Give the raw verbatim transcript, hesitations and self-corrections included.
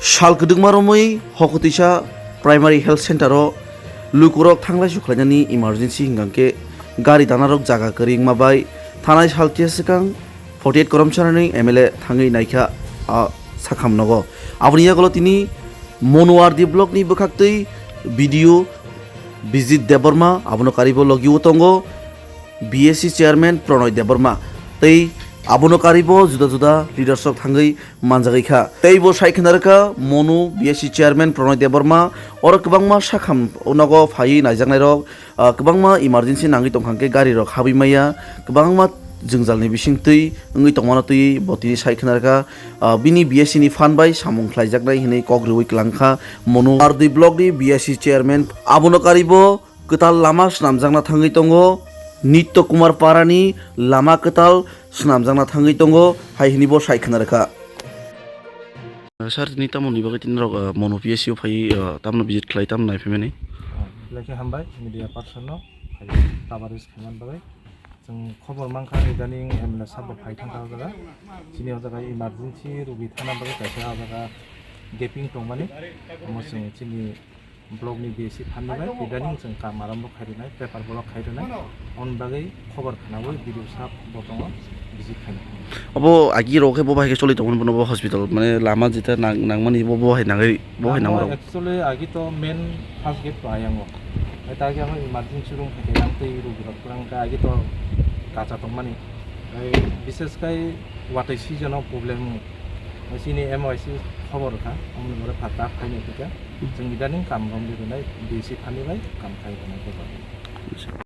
Sal kwdwkma romwi Hokotwisa Primary Health Center o lukurok thanglai sukhlainani emergency hwnkha khe gari danarok jaga kwrwi wngma bai thanai salkhe swkang forty eight Koromchanani M L A thangwi naikha a sakham nogo. Aboni yagulo tini Monuardi block ni bwkhaktwi B D O Bijit Debbarma, abono karibo logi o tongo B S C chairman Pronoy Debbarma tei abono karibo juda juda leaders rok thangwi manjagwi kha. Tei bo sai khna rwkha Monu B S C chairman Pronoy Debbarma, oro kwbangma sakham nogo phaiwi naijaknairok, ah, kwbangma emergency nangwi tongkha hwnkhe garirok habwi maya, kwbangma jwngjalni bisingtwi wngwi tongmano twiwi bo tini sai khna rwkha. Ah, bini B S C ni phan bai samung khlaijaknai hwnwi kok rwui kwlangkha Monu R D block ni B S C chairman. Abono karibo kwtal lama swnamjakna thangwi tongo, Nitya Kumar Parani lama kwtal swnamjakna thangwi tongo, hai hwnwi bo sai khna rwkha. Sir, tini tamoni bagwi tini rok, uh, Monu P S C o phai, uh, tamno visit khlai, tamno nai phaimani? Belai khe hambai media person no phai coverage khaimani bagwi. Chwng khobor mankha idaning M L A sabo phai thangkha o jaga. Chini o jaga emergency rugi thana bagwi kaisa o jaga gaping tongmani. Omo chwng chini block ni B S C phan ni bai idaning chwng kam arambo khai rwnai, paper block khai rwnai. On bagwi khobor khnaui B D O sab bo tongo, visit khainai. Obo agi rok khe bo bai khe choli tongmani, bono bo hospital, mane lama jeta nang-, nangmani bo, bo hai nangwi, bo hai nang rok. Actually agi to main first gate to ayang o. Ai ta agi ang emergency room hai khe ang tei rugi rok kwrang khe agi to kacha tongmani. Ai bises khai watwi season o problem. Chini M Y C khobor kha, omoni bore phatar khainai khe. Chwng idaning kam romwi rwnai, B S C phan ni bai kam khai rwnai khe.